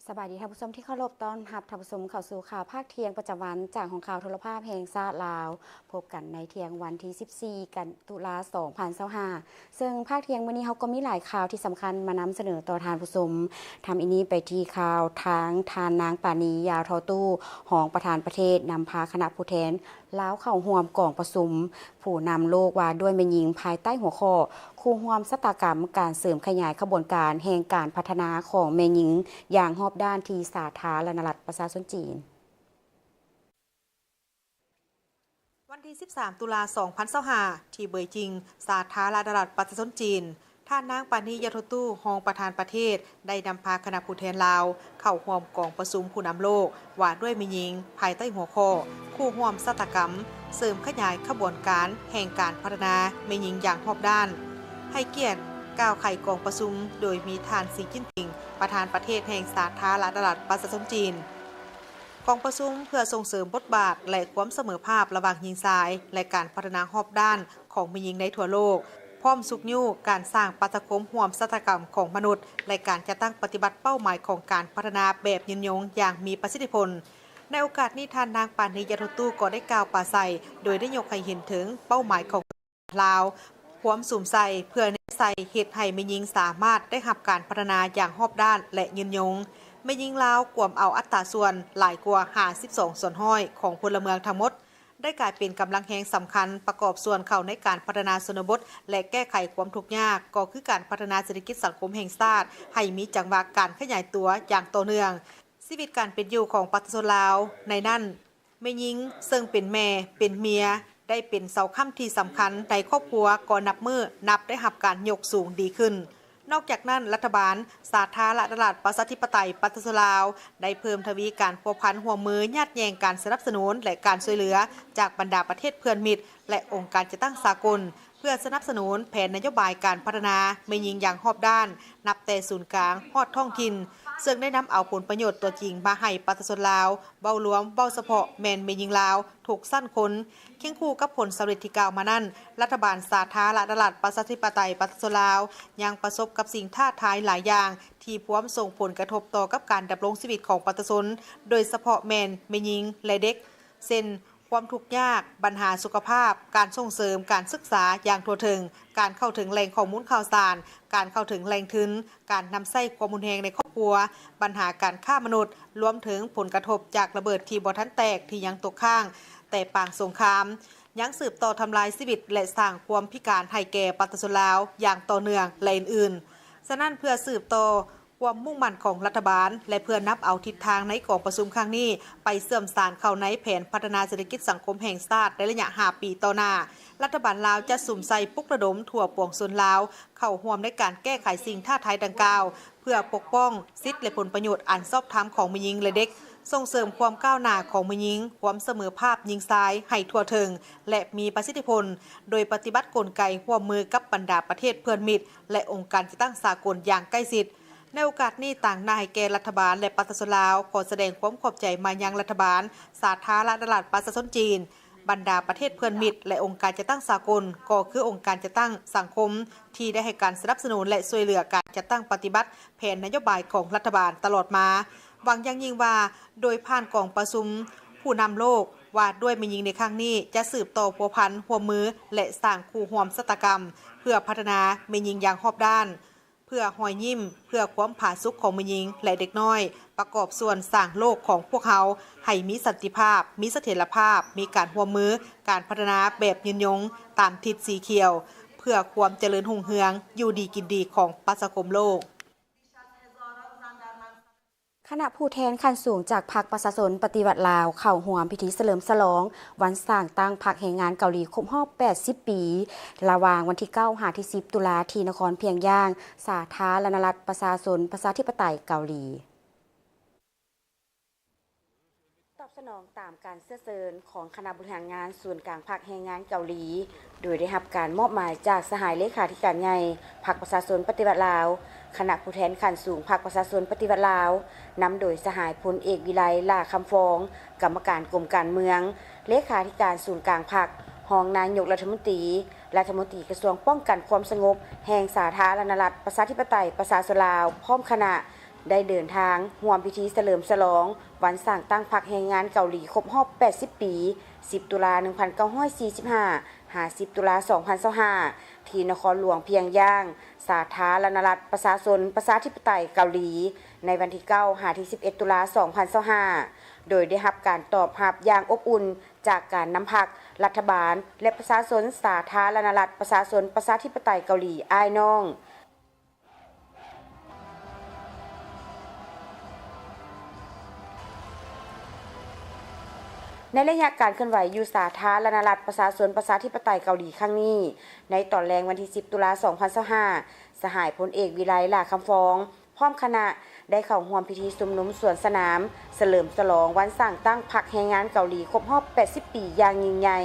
ສະບາຍດີທ່ານຜູ້ຊົມທີ່ເຄົາລົບ, ຕ້ອນຮັບທ່ານຜູ້ຊົມເຂົ້າສູ່ຂ່າວພາກທ່ຽງປະຈຳວັນ ຈາກຫ້ອງຂ່າວໂທລະພາບແຫ່ງຊາດລາວ. ພົບກັນໃນທ່ຽງວັນທີສິບສີ່ ກັນ ຕຸລາ ສອງພັນຊາວຫ້າ ເຊິ່ງພາກທ່ຽງມື້ນີ້ເຮົາກໍມີຫຼາຍຂ່າວທີ່ສຳຄັນມານຳສະເໜີຕໍ່ທ່ານຜູ້ຊົມ. ທຳອິດນີ້ໄປທີ່ຂ່າວທາງທ່ານນາງ ປານີ ຢາທໍ່ຕູ້ ຮອງປະທານປະເທດ ນຳພາຄະນະຜູ້ແທນລາວເຂົ້າຮ່ວມກອງປະຊຸມຜູ້ນຳໂລກວ່າດ້ວຍແມ່ຍິງ ພາຍໃຕ້ຫົວຂໍ້ ຄູ່ຮ່ວມຊະຕາກຳການເສີມຂະຫຍາຍຂະບວນການແຫ່ງການພັດທະນາຂອງແມ່ຍິງຢ່າງຮອບດ້ານ ທີ່ສາທາລະນະລັດປະຊາຊົນຈີນ. ວັນທີສິບສາມ ຕຸລາ ສອງພັນຊາວຫ້າ ທີ່ເບີຈິງ, ສາທາລະນະລັດປະຊາຊົນຈີນ, ທ່ານນາງ ປານີ ຢາໂທຕູ້ ຮອງປະທານປະເທດ ໄດ້ນຳພາຄະນະຜູ້ແທນລາວເຂົ້າຮ່ວມກອງປະຊຸມຜູ້ນຳໂລກວ່າດ້ວຍແມ່ຍິງ ພາຍໃຕ້ຫົວຂໍ້ ຄູ່ຮ່ວມຊະຕາກຳເສີມຂະຫຍາຍຂະບວນການແຫ່ງການພັດທະນາແມ່ຍິງຢ່າງຮອບດ້ານ. ໃຫ້ກຽດກ່າວໄຂກອງປະຊຸມໂດຍມີທ່ານ ສີ ຈິ້ນຜິງ ປະທານປະເທດແຫ່ງສາທາລະນະລັດປະຊາຊົນຈີນ. ກອງປະຊຸມເພື່ອສົ່ງເສີມບົດບາດ ແລະ ຄວາມສະເໝີພາບລະຫວ່າງຍິງຊາຍ ແລະ ການພັດທະນາຮອບດ້ານຂອງແມ່ຍິງໃນທົ່ວໂລກ, ພ້ອມຊຸກຍູ້ການສ້າງປະຊາຄົມຮ່ວມຊະຕາກຳຂອງມະນຸດ ແລະ ການຈັດຕັ້ງປະຕິບັດເປົ້າໝາຍຂອງການພັດທະນາແບບຍືນຍົງຢ່າງມີປະສິດທິຜົນ. ໃນໂອກາດນີ້, ທ່ານນາງ ປານີ ຢາໂທຕູ້ ກໍໄດ້ກ່າວປາໄສ ໂດຍໄດ້ຍົກໃຫ້ເຫັນເຖິງເປົ້າໝາຍຂອງ ລາວ ຄວາມສຸມໃສ່ເພື່ອແນໃສ່ເຮັດໃຫ້ແມ່ຍິງສາມາດໄດ້ຮັບການພັດທະນາຢ່າງຮອບດ້ານ ແລະ ຍືນຍົງ. ແມ່ຍິງລາວກວມເອົາອັດຕາສ່ວນຫຼາຍກວ່າຫ້າສິບສອງສ່ວນຮ້ອຍຂອງພົນລະເມືອງທັງໝົດ ໄດ້ກາຍເປັນກຳລັງແຮງສຳຄັນປະກອບສ່ວນເຂົ້າໃນການພັດທະນາຊົນນະບົດ ແລະ ແກ້ໄຂຄວາມທຸກຍາກ, ກໍຄືການພັດທະນາເສດຖະກິດສັງຄົມແຫ່ງຊາດໃຫ້ມີຈັງຫວະການຂະຫຍາຍຕົວຢ່າງຕໍ່ເນື່ອງ. ຊີວິດການເປັນຢູ່ຂອງປະຊາຊົນລາວ, ໃນນັ້ນ ແມ່ຍິງເຊິ່ງເປັນແມ່, ເປັນເມຍ, ໄດ້ເປັນເສົາຄ້ຳທີ່ສຳຄັນໃນຄອບຄົວ ກໍນັບມື້ນັບໄດ້ຮັບການຍົກສູງດີຂຶ້ນ. ນອກຈາກນັ້ນ, ລັດຖະບານສາທາລະນະລັດປະຊາທິປະໄຕປະຊາຊົນລາວ ໄດ້ເພີ່ມທະວີການພົວພັນຮ່ວມມື, ຍາດແຍ່ງການສະໜັບສະໜູນ ແລະ ການຊ່ວຍເຫຼືອຈາກບັນດາປະເທດເພື່ອນມິດ ແລະ ອົງການຈັດຕັ້ງສາກົນ ເພື່ອສະໜັບສະໜູນແຜນນະໂຍບາຍການພັດທະນາແມ່ຍິງຢ່າງຮອບດ້ານ, ນັບແຕ່ສູນກາງຮອດທ້ອງຖິ່ນ, ເຊິ່ງໄດ້ນຳເອົາຜົນປະໂຫຍດຕົວຈິງມາໃຫ້ປະຊາຊົນລາວ, ເວົ້າລວມ, ເວົ້າສະເພາະແມ່ນແມ່ຍິງລາວທຸກຊັ້ນຄົນ. ຄຽງຄູ່ກັບຜົນສຳເລັດທີ່ກ່າວມານັ້ນ, ລັດຖະບານສາທາລະນະລັດປະຊາທິປະໄຕປະຊາຊົນລາວ ຍັງປະສົບກັບສິ່ງທ້າທາຍຫຼາຍຢ່າງ ທີ່ພວມສົ່ງຜົນກະທົບຕໍ່ກັບການດຳລົງຊີວິດຂອງປະຊາຊົນ, ໂດຍສະເພາະແມ່ນແມ່ຍິງ ແລະ ເດັກ, ເຊັ່ນ ຄວາມທຸກຍາກ, ບັນຫາສຸຂະພາບ, ການສົ່ງເສີມການສຶກສາຢ່າງທົ່ວເຖິງ, ການເຂົ້າເຖິງແຫຼ່ງຂໍ້ມູນຂ່າວສານ, ການເຂົ້າເຖິງແຫຼ່ງທຶນ, ການນຳໃຊ້ຄວາມຮຸນແຮງໃນຄອບຄົວ, ບັນຫາການຄ້າມະນຸດ, ລວມເຖິງຜົນກະທົບຈາກລະເບີດທີ່ບໍ່ທັນແຕກທີ່ຍັງຕົກຄ້າງແຕ່ປາງສົງຄາມ, ຍັງສືບຕໍ່ທຳລາຍຊີວິດ ແລະ ສ້າງຄວາມພິການໃຫ້ແກ່ປະຊາຊົນລາວຢ່າງຕໍ່ເນື່ອງ ແລະ ອື່ນໆ. ສະນັ້ນ, ເພື່ອສືບຕໍ່ ຄວາມມຸ່ງໝັ້ນຂອງລັດຖະບານ ແລະ ເພື່ອນຳເອົາທິດທາງໃນກອງປະຊຸມຄັ້ງນີ້ ໄປເຊື່ອມສານເຂົ້າໃນແຜນພັດທະນາເສດຖະກິດສັງຄົມແຫ່ງຊາດໃນໄລຍະຫ້າປີຕໍ່ໜ້າ, ລັດຖະບານລາວຈະສຸມໃສ່ປຸກລະດົມທົ່ວປວງຊົນລາວເຂົ້າຮ່ວມໃນການແກ້ໄຂສິ່ງທ້າທາຍດັ່ງກ່າວ ເພື່ອປົກປ້ອງສິດ ແລະ ຜົນປະໂຫຍດອັນຊອບທຳຂອງແມ່ຍິງ ແລະ ເດັກ, ສົ່ງເສີມຄວາມກ້າວໜ້າຂອງແມ່ຍິງ, ຄວາມສະເໝີພາບຍິງຊາຍໃຫ້ທົ່ວເຖິງ ແລະ ມີປະສິດທິຜົນ, ໂດຍປະຕິບັດກົນໄກຮ່ວມມືກັບບັນດາປະເທດເພື່ອນມິດ ແລະ ອົງການຈັດຕັ້ງສາກົນຢ່າງໃກ້ຊິດ. ໃນໂອກາດນີ້, ຕາງໜ້າໃຫ້ແກ່ລັດຖະບານ ແລະ ປະຊາຊົນລາວ ຂໍສະແດງຄວາມຂອບໃຈມາຍັງລັດຖະບານສາທາລະນະລັດປະຊາຊົນຈີນ, ບັນດາປະເທດເພື່ອນມິດ ແລະ ອົງການຈັດຕັ້ງສາກົນ, ກໍຄືອົງການຈັດຕັ້ງສັງຄົມ ທີ່ໄດ້ໃຫ້ການສະໜັບສະໜູນ ແລະ ຊ່ວຍເຫຼືອການຈັດຕັ້ງປະຕິບັດແຜນນະໂຍບາຍຂອງລັດຖະບານຕະຫຼອດມາ. ຫວັງຢ່າງຍິ່ງວ່າ ໂດຍຜ່ານກອງປະຊຸມຜູ້ນຳໂລກວ່າດ້ວຍແມ່ຍິງໃນຄັ້ງນີ້ ຈະສືບຕໍ່ພົວພັນຮ່ວມມື ແລະ ສ້າງຄູ່ຮ່ວມຊະຕາກຳ ເພື່ອພັດທະນາແມ່ຍິງຢ່າງຮອບດ້ານ, ເພື່ອຮອຍຍິ້ມ, ເພື່ອຄວາມຜາສຸກຂອງແມ່ຍິງ ແລະ ເດັກນ້ອຍ, ປະກອບສ່ວນສ້າງໂລກຂອງພວກເຮົາໃຫ້ມີສັນຕິພາບ, ມີສະຖຽນລະພາບ, ມີການຮ່ວມມື, ການພັດທະນາແບບຍືນຍົງຕາມທິດສີຂຽວ, ເພື່ອຄວາມຈະເລີນຮຸ່ງເຮືອງ, ຢູ່ດີກິນດີຂອງປະຊາຄົມໂລກ. ຄະນະຜູ້ແທນຂັ້ນສູງຈາກພັກປະຊາຊົນປະຕິວັດລາວ ເຂົ້າຮ່ວມພິທີສະເຫຼີມສະຫຼອງວັນສ້າງຕັ້ງພັກແຮງງານເກົາຫຼີຄົບຮອບແປດສິບປີ ລະຫວ່າງວັນທີເກົ້າຫາທີສິບຕຸລາ ທີ່ນະຄອນພຽງຢາງ, ສາທາລະນະລັດປະຊາຊົນປະຊາທິປະໄຕເກົາຫຼີ. ຕອບສະໜອງຕາມການເຊື້ອເຊີນຂອງຄະນະບໍລິຫານງານສູນກາງພັກແຮງງານເກົາຫຼີ, ໂດຍໄດ້ຮັບການມອບໝາຍຈາກສະຫາຍເລຂາທິການໃຫຍ່ພັກປະຊາຊົນປະຕິວັດລາວ, ຄະນະຜູ້ແທນຂັ້ນສູງພັກປະຊາຊົນປະຕິວັດລາວ, ນຳໂດຍສະຫາຍພົນເອກ ວິໄລ ຫຼ້າຄຳຟອງ, ກຳມະການກົມການເມືອງ, ເລຂາທິການສູນກາງພັກ, ຮອງນາຍົກລັດຖະມົນຕີ, ລັດຖະມົນຕີກະຊວງປ້ອງກັນຄວາມສະຫງົບແຫ່ງສາທາລະນະລັດປະຊາທິປະໄຕປະຊາຊົນລາວ ພ້ອມຄະນະ, ໄດ້ເດີນທາງຮ່ວມພິທີສະເຫຼີມສະຫຼອງວັນສ້າງຕັ້ງພັກແຮງງານເກົາຫຼີຄົບຮອບແປດສິບປີ, ສິບ ຕຸລາ ໜຶ່ງພັນເກົ້າຮ້ອຍສີ່ສິບຫ້າ ຫາ ສິບ ຕຸລາ ສອງພັນຊາວຫ້າ ທີ່ນະຄອນຫຼວງພຽງຢາງ, ສາທາລະນະລັດປະຊາຊົນປະຊາທິປະໄຕເກົາຫຼີ ໃນວັນທີເກົ້າ ຫາ ທີສິບເອັດ ຕຸລາ ສອງພັນຊາວຫ້າ ໂດຍໄດ້ຮັບການຕອບຮັບຢ່າງອົບອຸ່ນຈາກການນຳພັກ, ລັດຖະບານ ແລະ ປະຊາຊົນສາທາລະນະລັດປະຊາຊົນປະຊາທິປະໄຕເກົາຫຼີອ້າຍນ້ອງ. ໃນໄລຍະການເຄື່ອນໄຫວຢູ່ສາທາລະນະລັດປະຊາຊົນປະຊາທິປະໄຕເກົາຫຼີຄັ້ງນີ້, ໃນຕອນແລງວັນທີສິບ ຕຸລາ ສອງພັນຊາວຫ້າ ສະຫາຍພົນເອກ ວິໄລ ຫຼ້າຄຳຟອງ ພ້ອມຄະນະ ໄດ້ເຂົ້າຮ່ວມພິທີຊຸມນຸມສວນສະໜາມ ສະເຫຼີມສະຫຼອງວັນສ້າງຕັ້ງພັກແຮງງານເກົາຫຼີຄົບຮອບແປດສິບປີຢ່າງຍິ່ງໃຫຍ່.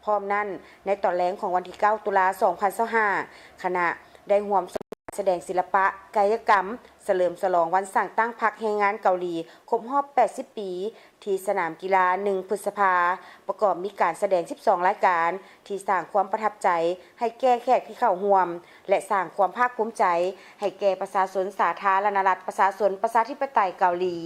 ພ້ອມນັ້ນ, ໃນຕອນແລງຂອງວັນທີເກົ້າ ຕຸລາ ສອງພັນຊາວຫ້າ ຄະນະໄດ້ຮ່ວມຊົມການສະແດງສິລະປະກາຍະກຳ ສະເຫຼີມສະຫຼອງວັນສ້າງຕັ້ງພັກແຮງງານເກົາຫຼີຄົບຮອບແປດສິບປີ ທີ່ສະໜາມກິລາ ໜຶ່ງ ພຶດສະພາ, ປະກອບມີການສະແດງສິບສອງລາຍການ ທີ່ສ້າງຄວາມປະທັບໃຈໃຫ້ແກ່ແຂກທີ່ເຂົ້າຮ່ວມ ແລະ ສ້າງຄວາມພາກພູມໃຈໃຫ້ແກ່ປະຊາຊົນສາທາລະນະລັດປະຊາຊົນປະຊາທິປະໄຕເກົາຫຼີ.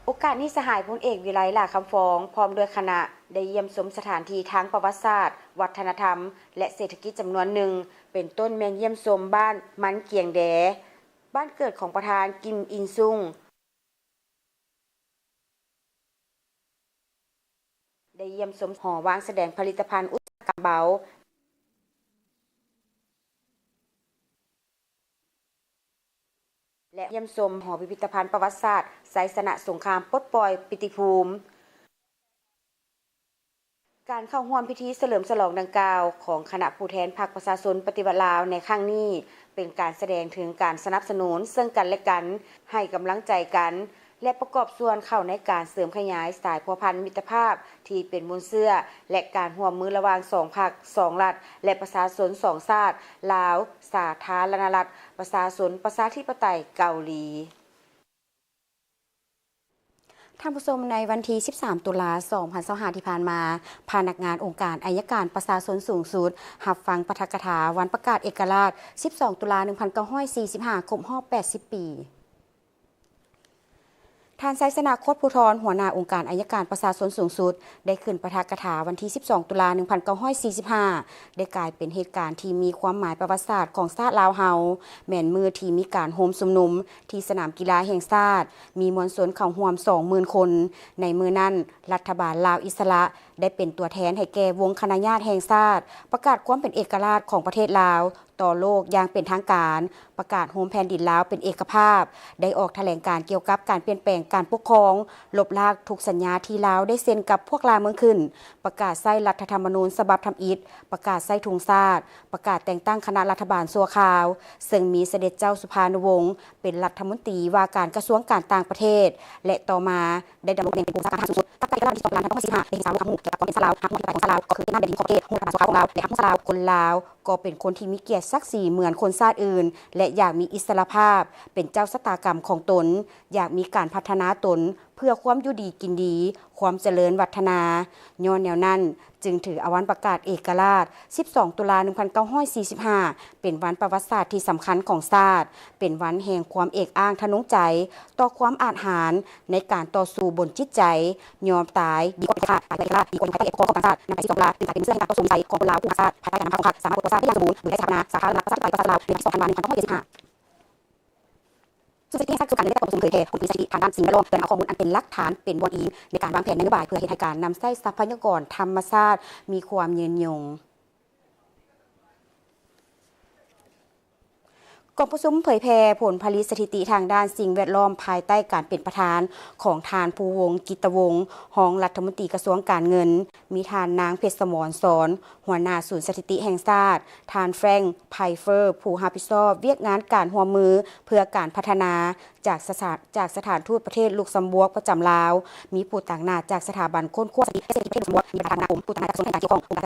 ໂອກາດນີ້ ສະຫາຍພົນເອກ ວິໄລ ຫຼ້າຄຳຟອງ ພ້ອມດ້ວຍຄະນະ ໄດ້ຢ້ຽມຊົມສະຖານທີ່ທາງປະຫວັດສາດ, ວັດທະນະທຳ ແລະ ເສດຖະກິດຈຳນວນໜຶ່ງ, ເປັນຕົ້ນແມ່ນຢ້ຽມຊົມບ້ານມັນກຽງແດ, ບ້ານເກີດຂອງປະທານ ກິມ ອິນຊຸງ. ໄດ້ຢ້ຽມຊົມຫໍວາງສະແດງຜະລິດຕະພັນອຸດສາຫະກຳເບົາ ແລະ ຢ້ຽມຊົມຫໍພິພິທະພັນປະຫວັດສາດໄຊຊະນະສົງຄາມປົດປ່ອຍປິຕິພູມ. ການເຂົ້າຮ່ວມພິທີສະເຫຼີມສະຫຼອງດັ່ງກ່າວຂອງຄະນະຜູ້ແທນພັກປະຊາຊົນປະຕິວັດລາວໃນຄັ້ງນີ້ ເປັນການສະແດງເຖິງການສະໜັບສະໜູນເຊິ່ງກັນແລະກັນ, ໃຫ້ກຳລັງໃຈກັນ ແລະ ປະກອບສ່ວນເຂົ້າໃນການເສີມຂະຫຍາຍສາຍພົວພັນມິດຕະພາບທີ່ເປັນມູນເຊື້ອ ແລະ ການຮ່ວມມືລະຫວ່າງສອງພັກ, ສອງລັດ ແລະ ປະຊາຊົນສອງຊາດ, ລາວ ສາທາລະນະລັດ ປະຊາຊົນ ປະຊາທິປະໄຕ ເກົາຫຼີ. ທ່ານຜູ້ຊົມ, ໃນວັນທີສິບສາມ ຕຸລາ ສອງພັນຊາວຫ້າ ທີ່ຜ່ານມາ, ພະນັກງານອົງການໄອຍະການປະຊາຊົນສູງສຸດ ຮັບຟັງປາຖະກະຖາວັນປະກາດເອກະລາດ ສິບສອງ ຕຸລາ ໜຶ່ງພັນເກົ້າຮ້ອຍສີ່ສິບຫ້າ ຄົບຮອບແປດສິບປີ. ທ່ານ ໄຊຊະນະ ໂຄດພູທອນ ຫົວໜ້າອົງການໄອຍະການປະຊາຊົນສູງສຸດ ໄດ້ຂຶ້ນປາຖະກະຖາວັນທີສິບສອງ ຕຸລາ ໜຶ່ງພັນເກົ້າຮ້ອຍສີ່ສິບຫ້າ ໄດ້ກາຍເປັນເຫດການທີ່ມີຄວາມໝາຍປະຫວັດສາດຂອງຊາດລາວເຮົາ, ແມ່ນມື້ທີ່ມີການໂຮມຊຸມນຸມທີ່ສະໜາມກິລາແຫ່ງຊາດ, ມີມວນຊົນເຂົ້າຮ່ວມສອງໝື່ນຄົນ. ໃນມື້ນັ້ນ, ລັດຖະບານລາວອິດສະຫຼະໄດ້ເປັນຕົວແທນໃຫ້ແກ່ວົງຄະນະຍາດແຫ່ງຊາດ ປະກາດຄວາມເປັນເອກະລາດຂອງປະເທດລາວ ຕໍ່ໂລກຢ່າງເປັນທາງການ, ປະກາດໂຮມແຜ່ນດິນລາວເປັນເອກະພາບ, ໄດ້ອອກຖະແຫຼງການກ່ຽວກັບການປ່ຽນແປງການປົກຄອງ, ລົບລ້າງທຸກສັນຍາທີ່ລາວໄດ້ເຊັນກັບພວກລ່າເມືອງຂຶ້ນ, ປະກາດໃຊ້ລັດຖະທຳມະນູນສະບັບທຳອິດ, ປະກາດໃຊ້ທຸງຊາດ, ປະກາດແຕ່ງຕັ້ງຄະນະລັດຖະບານຊົ່ວຄາວ, ເຊິ່ງມີສະເດັດເຈົ້າສຸພານຸວົງ ເປັນລັດຖະມົນຕີວ່າການກະຊວງການຕ່າງປະເທດ ແລະ ຕໍ່ມາໄດ້ດຳລົງຕຳແໜ່ງເປັນຜູ້ບັນຊາການທະຫານສູງສຸດ. ກັບການເອກະລາດວັນທີສອງ ຕຸລາ ໜຶ່ງພັນເກົ້າຮ້ອຍສີ່ສິບຫ້າ ໄດ້ເຫັນສາວລູກຄຳຮູ້ ແລະ ການເປັນສາວຮັບຮູ້ນະໂຍບາຍຂອງສາດລາວ ຮັບຮູ້ນະໂຍບາຍຂອງສາດລາວ ກໍເປັນນາດແບບດິນຂອບເຂດ ຮູ້ລັດຖະບານຊົ່ວຄາວຂອງລາວ ແລະ ຮັບຮູ້ຊາດລາວ. ຄົນລາວກໍເປັນຄົນທີ່ມີກຽດສັກສີເໝືອນຄົນຊາດອື່ນ ແລະ ຢາກມີອິດສະຫຼະພາບເປັນເຈົ້າຊະຕາກຳຂອງຕົນ, ຢາກມີການພັດທະນາຕົນເພື່ອຄວາມຢູ່ດີກິນດີ, ຄວາມຈະເລີນວັດທະນາ. ຍ້ອນແນວນັ້ນ, ຈຶ່ງຖືເອົາວັນປະກາດເອກະລາດ ສິບສອງ ຕຸລາ ໜຶ່ງພັນເກົ້າຮ້ອຍສີ່ສິບຫ້າ ເປັນວັນປະຫວັດສາດທີ່ສຳຄັນຂອງຊາດ, ເປັນວັນແຫ່ງຄວາມເອກອ້າງທະນົງໃຈຕໍ່ຄວາມອາດຫານໃນການຕໍ່ສູ້ບົນຈິດໃຈ, ຍອມຕາຍດີກວ່າເປັນທາດ, ຕາຍເພື່ອເອກະລາດດີກວ່າຢູ່ພາຍໃຕ້ການປົກຄອງຂອງຊາດ. ນຳໄປສູ່ສອງ ຕຸລາ ເປັນການເປັນມື້ແຫ່ງການຕໍ່ສູ້ໃນການຕໍ່ສູ້ໃສ່ຂອງຄົນລາວຜູ້ຮັກຊາດ, ພາຍໃຕ້ການນຳພາຂອງພັກ, ສາມາດປົດປົວຊາດໄດ້ຢ່າງສົມບູນ ໂດຍໄດ້ສະຖາປະນາສາທາລະນະປະຊາທິປະໄຕຂອງຊາດລາວ ໃນວັນທີສອງ ທັນວາ ໜຶ່ງພັນເກົ້າຮ້ອຍເຈັດສິບຫ້າ. ສູນສະຖິຕິແຫ່ງຊາດກະຊວງການເງິນ ແລະ ການປະຊຸມເຜີຍແຜ່ຜົນວິໄລສະຖິຕິທາງດ້ານສິ່ງແວດລ້ອມ ແລະ ນຳເອົາຂໍ້ມູນອັນເປັນຫຼັກຖານເປັນບ່ອນອີງໃນການວາງແຜນນະໂຍບາຍ ເພື່ອເຮັດໃຫ້ການນຳໃຊ້ຊັບພະຍາກອນທຳມະຊາດມີຄວາມຍືນຍົງ. ກອງປະຊຸມເຜີຍແຜ່ຜົນຜະລິດສະຖິຕິທາງດ້ານສິ່ງແວດລ້ອມ ພາຍໃຕ້ການເປັນປະທານຂອງທ່ານ ພູວົງ ກິດຕະວົງ ຮອງລັດຖະມົນຕີກະຊວງການເງິນ, ມີທ່ານນາງ ເພັດສະໝອນ ສອນ ຫົວໜ້າສູນສະຖິຕິແຫ່ງຊາດ, ທ່ານ ແຟຣງ ໄພເຟີ ຜູ້ຮັບຜິດຊອບວຽກງານການຮ່ວມມືເພື່ອການພັດທະນາ, ຈາກສະຖານ ຈາກສະຖານທູດປະເທດລຸກຊຳບວກປະຈຳລາວ, ມີຜູ້ຕາງໜ້າຈາກສະຖານທູດປະເທດລຸກຊຳບວກ, ມີປະທານກະຊວງການສັງຄົມ, ຜູ້ຕາງໜ້າຈາກສະຖານທູດປະເທດລຸກຊຳບວກ, ມີປະທານກະຊວງການສັງຄົມ, ຜູ້ຕາງໜ້າຈາກກະຊວງການສັງຄົມ, ຜູ້ແທນກະຊວງການການເງິນ, ຜູ້ແທນກະຊວງການການເງິນ, ຜູ້ແທນກະຊວງການການເງິນ, ຜູ້ແທນກະຊວງການການເງິນ, ຜູ້ແທນກະຊວງການການເງິນ, ຜູ້ແທນກະຊວງການການເງິນ, ຜູ້ແທນກະຊວງການການເງິນ, ຜູ້ແທນກະຊວງການການເງິນ, ຜູ້ແທນກະຊວງການການເງິນ, ຜູ້ແທນກະຊວງການການເງິນ, ຜູ້ແທນກະຊວງການການເງິນ, ຜູ້ແທນກະຊວງການການເງິນ, ຜູ້ແທນກະຊວງການການເງິນ, ຜູ້ແທນກະຊວງການການເງິນ, ຜູ້ແທນກະຊວງການການເງິນ, ຜູ້ແທນກະຊວງການການເງິນ, ຜູ້ແທນກະຊວງການການເງິນ, ຜູ້ແທນກະຊວງການການເງິນ, ເພື່ອເຮັດໃຫ້ການນຳໃຊ້ຊັບພະຍາກອນທຳມະ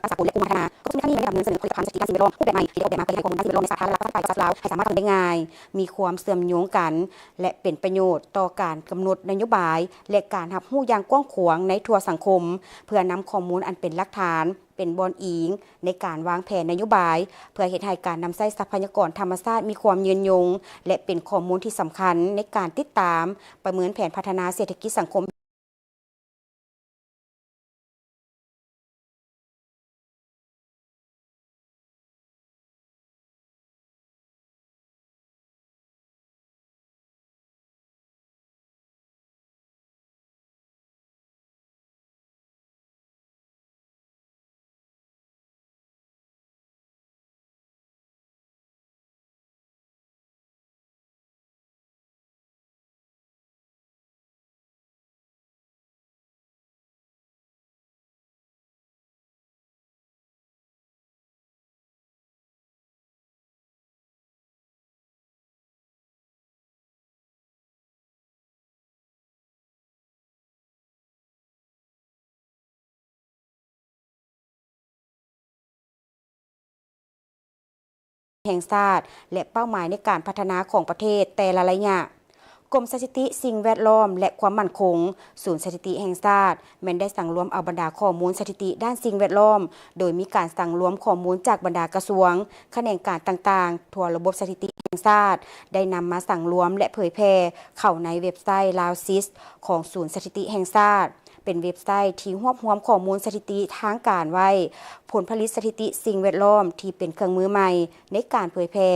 ຊາດ ໄດ້ສາມາດດຳເນີນງານ, ມີຄວາມເຊື່ອມໂຍງກັນ ແລະ ເປັນປະໂຫຍດຕໍ່ການກຳນົດນະໂຍບາຍ ແລະ ການຮັບຮູ້ຢ່າງກວ້າງຂວາງໃນທົ່ວສັງຄົມ ເພື່ອນຳຂໍ້ມູນອັນເປັນປະໂຫຍດຕໍ່ການກຳນົດນະໂຍບາຍ ແລະ ການຮັບຮູ້ຢ່າງກວ້າງຂວາງໃນທົ່ວສັງຄົມ ເພື່ອນຳຂໍ້ມູນອັນເປັນຫຼັກຖານ ເປັນບ່ອນອີງໃນການວາງແຜນນະໂຍບາຍ ເພື່ອເຮັດໃຫ້ການນຳໃຊ້ຊັບພະຍາກອນທຳມະຊາດມີຄວາມຍືນຍົງ ແລະ ເປັນຂໍ້ມູນທີ່ສຳຄັນໃນການຕິດຕາມ, ປະເມີນແຜນພັດທະນາເສດຖະກິດສັງຄົມ ແຫ່ງຊາດ ແລະ ເປົ້າໝາຍໃນການພັດທະນາຂອງປະເທດແຕ່ລະໄລຍະ. ກົມສະຖິຕິສິ່ງແວດລ້ອມ ແລະ ຄວາມໝັ້ນຄົງ, ສູນສະຖິຕິແຫ່ງຊາດ ແມ່ນໄດ້ສັງລວມເອົາບັນດາຂໍ້ມູນສະຖິຕິດ້ານສິ່ງແວດລ້ອມ, ໂດຍມີການສັງລວມຂໍ້ມູນຈາກບັນດາກະຊວງ, ຂະແໜງການຕ່າງໆ ທົ່ວລະບົບສະຖິຕິແຫ່ງຊາດ ໄດ້ນຳມາສັງລວມ ແລະ ເຜີຍແຜ່ເຂົ້າໃນເວັບໄຊ Laosys ຂອງສູນສະຖິຕິແຫ່ງຊາດ. ເປັນເວັບໄຊທີ່ຮວບຮວມຂໍ້ມູນສະຖິຕິທາງການໄວ້, ຜົນຜະລິດສະຖິຕິສິ່ງແວດລ້ອມທີ່ເປັນເຄື່ອງມືໃໝ່ໃນການເຜີຍແຜ່.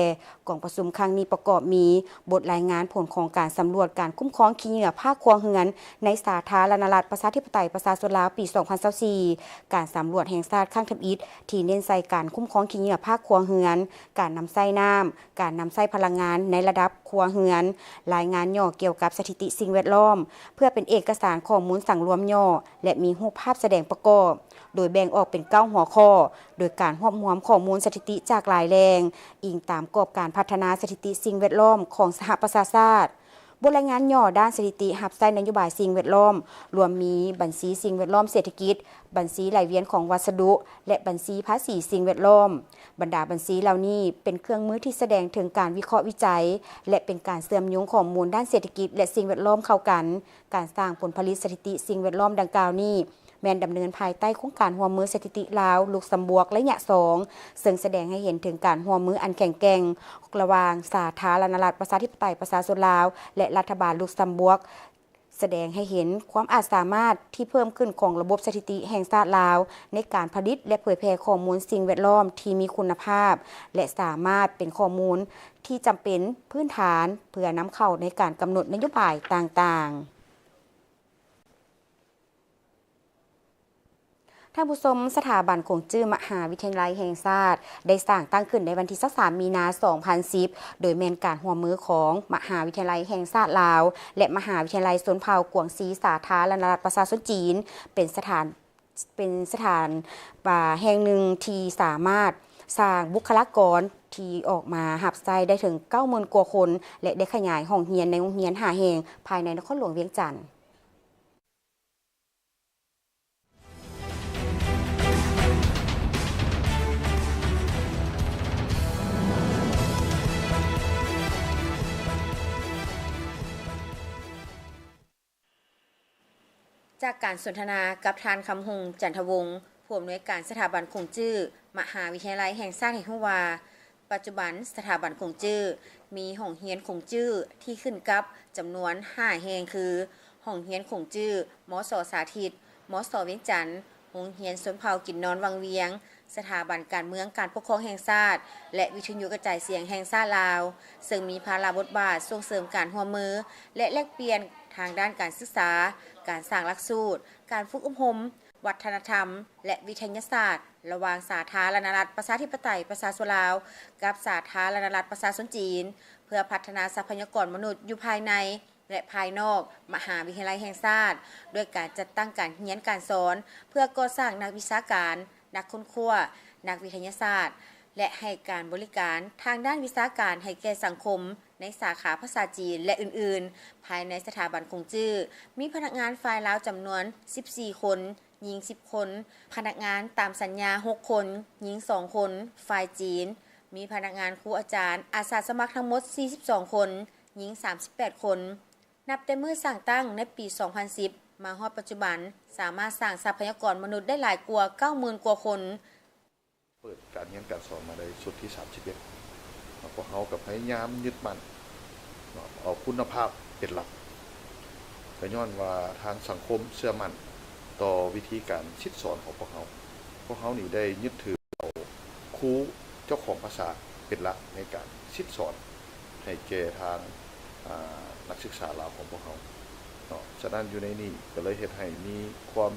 ກອງປະຊຸມຄັ້ງນີ້ປະກອບມີ ບົດລາຍງານຜົນຂອງການສຳຫຼວດການຄຸ້ມຄອງຂີ້ເຫຍື້ອພາກຄົວເຮືອນໃນສາທາລະນະລັດ ປະຊາທິປະໄຕ ປະຊາຊົນລາວ ປີສອງພັນຊາວສີ່, ການສຳຫຼວດແຫ່ງຊາດຄັ້ງທຳອິດ ທີ່ເນັ້ນໃສ່ການຄຸ້ມຄອງຂີ້ເຫຍື້ອພາກຄົວເຮືອນ, ການນຳໃຊ້ນ້ຳ, ການນຳໃຊ້ພະລັງງານໃນລະດັບຄົວເຮືອນ, ລາຍງານຫຍໍ້ກ່ຽວກັບສະຖິຕິສິ່ງແວດລ້ອມ ເພື່ອເປັນເອກະສານຂໍ້ມູນສັງລວມຫຍໍ້ ແລະ ມີຮູບພາບສະແດງປະກອບ, ໂດຍແບ່ງອອກເປັນເກົ້າຫົວຂໍ້, ໂດຍການຮວບຮວມຂໍ້ມູນສະຖິຕິຈາກຫຼາຍແຫຼ່ງ, ອີງຕາມກອບການພັດທະນາສະຖິຕິສິ່ງແວດລ້ອມຂອງສະຫະປະຊາຊາດ. ບົດລາຍງານຫຍໍ້ດ້ານສະຖິຕິຮັບໃຊ້ນະໂຍບາຍສິ່ງແວດລ້ອມ ລວມມີບັນຊີສິ່ງແວດລ້ອມເສດຖະກິດ, ບັນຊີໄຫຼວຽນຂອງວັດສະດຸ ແລະ ບັນຊີພາສີສິ່ງແວດລ້ອມ. ບັນດາບັນຊີເຫຼົ່ານີ້ເປັນເຄື່ອງມືທີ່ສະແດງເຖິງການວິເຄາະວິໄຈ ແລະ ເປັນການເຊື່ອມໂຍງຂໍ້ມູນດ້ານເສດຖະກິດ ແລະ ສິ່ງແວດລ້ອມເຂົ້າກັນ. ການສ້າງຜົນຜະລິດສະຖິຕິສິ່ງແວດລ້ອມດັ່ງກ່າວນີ້ ແມ່ນດຳເນີນພາຍໃຕ້ໂຄງການຮ່ວມມືສະຖິຕິລາວ-ລຸກຊຳບວກໄລຍະສອງ ເຊິ່ງສະແດງໃຫ້ເຫັນເຖິງການຮ່ວມມືອັນແຂງແກ່ງລະຫວ່າງສາທາລະນະລັດ ປະຊາທິປະໄຕ ປະຊາຊົນລາວ ແລະ ລັດຖະບານລຸກຊຳບວກ, ສະແດງໃຫ້ເຫັນຄວາມອາດສາມາດທີ່ເພີ່ມຂຶ້ນຂອງລະບົບສະຖິຕິແຫ່ງຊາດລາວ ໃນການຜະລິດ ແລະ ເຜີຍແຜ່ຂໍ້ມູນສິ່ງແວດລ້ອມທີ່ມີຄຸນນະພາບ ແລະ ສາມາດເປັນຂໍ້ມູນທີ່ຈຳເປັນພື້ນຖານ ເພື່ອນຳເຂົ້າໃນການກຳນົດນະໂຍບາຍຕ່າງໆ. ທ່ານຜູ້ຊົມ, ສະຖາບັນຂົງຈື້ມະຫາວິທະຍາໄລແຫ່ງຊາດ ໄດ້ສ້າງຕັ້ງຂຶ້ນໃນວັນທີຊາວສາມ ມີນາ ສອງພັນສິບ ໂດຍແມ່ນການຮ່ວມມືຂອງມະຫາວິທະຍາໄລແຫ່ງຊາດລາວ ແລະ ມະຫາວິທະຍາໄລຊົນເຜົ່າກວາງຊີ ສາທາລະນະລັດປະຊາຊົນຈີນ ເປັນສະຖານ ເປັນສະຖານ ອາ ແຫ່ງໜຶ່ງທີ່ສາມາດສ້າງບຸກຄະລາກອນທີ່ອອກມາຮັບໃຊ້ໄດ້ເຖິງເກົ້າໝື່ນກວ່າຄົນ ແລະ ໄດ້ຂະຫຍາຍຫ້ອງຮຽນໃນໂຮງຮຽນຫ້າແຫ່ງພາຍໃນນະຄອນຫຼວງວຽງຈັນ. ຈາກການສົນທະນາກັບທ່ານ ຄຳຫົງ ຈັນທະວົງ ຜູ້ອຳນວຍການສະຖາບັນຂົງຈື້ມະຫາວິທະຍາໄລແຫ່ງຊາດ ໃຫ້ຮູ້ວ່າ, ປັດຈຸບັນສະຖາບັນຂົງຈື້ມີຫ້ອງຮຽນຂົງຈື້ທີ່ຂຶ້ນກັບຈຳນວນຫ້າແຫ່ງ ຄື ຫ້ອງຮຽນຂົງຈື້ ມສ ສາທິດ, ມສ ວຽງຈັນ, ໂຮງຮຽນຊົນເຜົ່າກິນນອນວັງວຽງ, ສະຖາບັນການເມືອງການປົກຄອງແຫ່ງຊາດ ແລະ ວິທະຍຸກະຈາຍສຽງແຫ່ງຊາດລາວ, ເຊິ່ງມີພາລະບົດບາດສົ່ງເສີມການຮ່ວມມື ແລະ ແລກປ່ຽນທາງດ້ານການສຶກສາ, ການສ້າງຫຼັກສູດ, ການຝຶກອົບຮົມ, ວັດທະນະທຳ ແລະ ວິທະຍາສາດ ລະຫວ່າງສາທາລະນະລັດ ປະຊາທິປະໄຕ ປະຊາຊົນລາວ ກັບສາທາລະນະລັດ ປະຊາຊົນຈີນ ເພື່ອພັດທະນາຊັບພະຍາກອນມະນຸດຢູ່ພາຍໃນ ແລະ ພາຍນອກມະຫາວິທະຍາໄລແຫ່ງຊາດ ດ້ວຍການຈັດຕັ້ງການຮຽນການສອນ ເພື່ອກໍ່ສ້າງນັກວິຊາການ, ນັກຄົ້ນຄວ້າ, ນັກວິທະຍາສາດ ແລະ ໃຫ້ການບໍລິການທາງດ້ານວິຊາການໃຫ້ແກ່ສັງຄົມ ໃນສາຂາພາສາຈີນ ແລະ ອື່ນໆ ພາຍໃນສະຖາບັນຂົງຈື້ ມີພະນັກງານຝ່າຍລາວຈຳນວນສິບສີ່ຄົນ, ຍິງສິບຄົນ, ພະນັກງານຕາມສັນຍາຫົກຄົນ, ຍິງສອງຄົນ, ຝ່າຍຈີນ ມີພະນັກງານ, ຄູ, ອາຈານ, ອາສາສະໝັກທັງໝົດສີ່ສິບສອງຄົນ, ຍິງສາມສິບແປດຄົນ. ນັບແຕ່ມື້ສ້າງຕັ້ງໃນປີສອງພັນສິບ ມາຮອດປັດຈຸບັນ ສາມາດສ້າງຊັບພະຍາກອນມະນຸດໄດ້ຫຼາຍກວ່າເກົ້າໝື່ນກວ່າຄົນ. ເປີດການຮຽນການສອນມາໄດ້ຊຸດທີສາມສິບເອັດ ພວກເຮົາກໍພະຍາຍາມຍຶດໝັ້ນເນາະ ເອົາຄຸນນະພາບເປັນຫຼັກ ກໍຍ້ອນວ່າທາງສັງຄົມເຊື່ອໝັ້ນຕໍ່ວິທີການສິດສອນຂອງພວກເຮົາ. ພວກເຮົານີ້ໄດ້ຍຶດຖືເອົາຄູເຈົ້າຂອງພາສາເປັນຫຼັກໃນການສິດສອນໃຫ້ແກ່ທາງ ອາ ນັກສຶກສາລາວຂອງພວກເຮົາເນາະ. ສະນັ້ນຢູ່ໃນນີ້ກໍເລີຍເຮັດໃຫ້ມີຄວາມ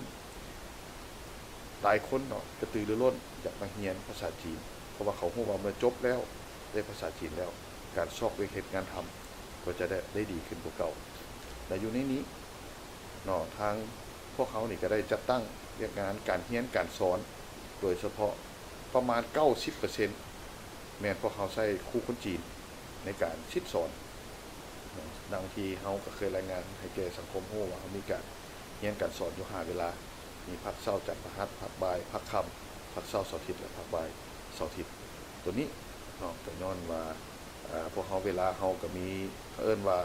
ຫຼາຍຄົນເນາະ ກະຕືລືລົ້ນຢາກມາຮຽນພາສາຈີນ ເພາະວ່າເຂົາຮູ້ວ່າເມື່ອຈົບແລ້ວ ໄດ້ພາສາຈີນແລ້ວ ການຊອກວຽກເຮັດງານທຳກໍຈະໄດ້ ໄດ້ດີຂຶ້ນກວ່າເກົ່າ. ແລະ ຢູ່ໃນນີ້ເນາະ ທາງພວກເຮົານີ້ກໍໄດ້ຈັດຕັ້ງວຽກງານການຮຽນການສອນ ໂດຍສະເພາະປະມານເກົ້າສິບເປີເຊັນ ແມ່ນພວກເຮົາໃຊ້ຄູຄົນຈີນໃນການສິດສອນ. ດັ່ງທີ່ເຮົາກໍເຄີຍລາຍງານໃຫ້ແກ່ສັງຄົມຮູ້ວ່າ ເຮົາມີການຮຽນການສອນຢູ່ຫ້າເວລາ ມີພາກເຊົ້າ ຈັນ ພະຫັດ, ພາກບ່າຍ, ພາກຄ່ຳ, ພາກເຊົ້າເສົາທິດ ແລະ ພາກບ່າຍເສົາທິດ. ໂຕນີ້ເນາະ ກໍຍ້ອນວ່າ ອາ ພວກເຮົາ ເວລາເຮົາກໍມີ ເຂົາເອີ້ນວ່າ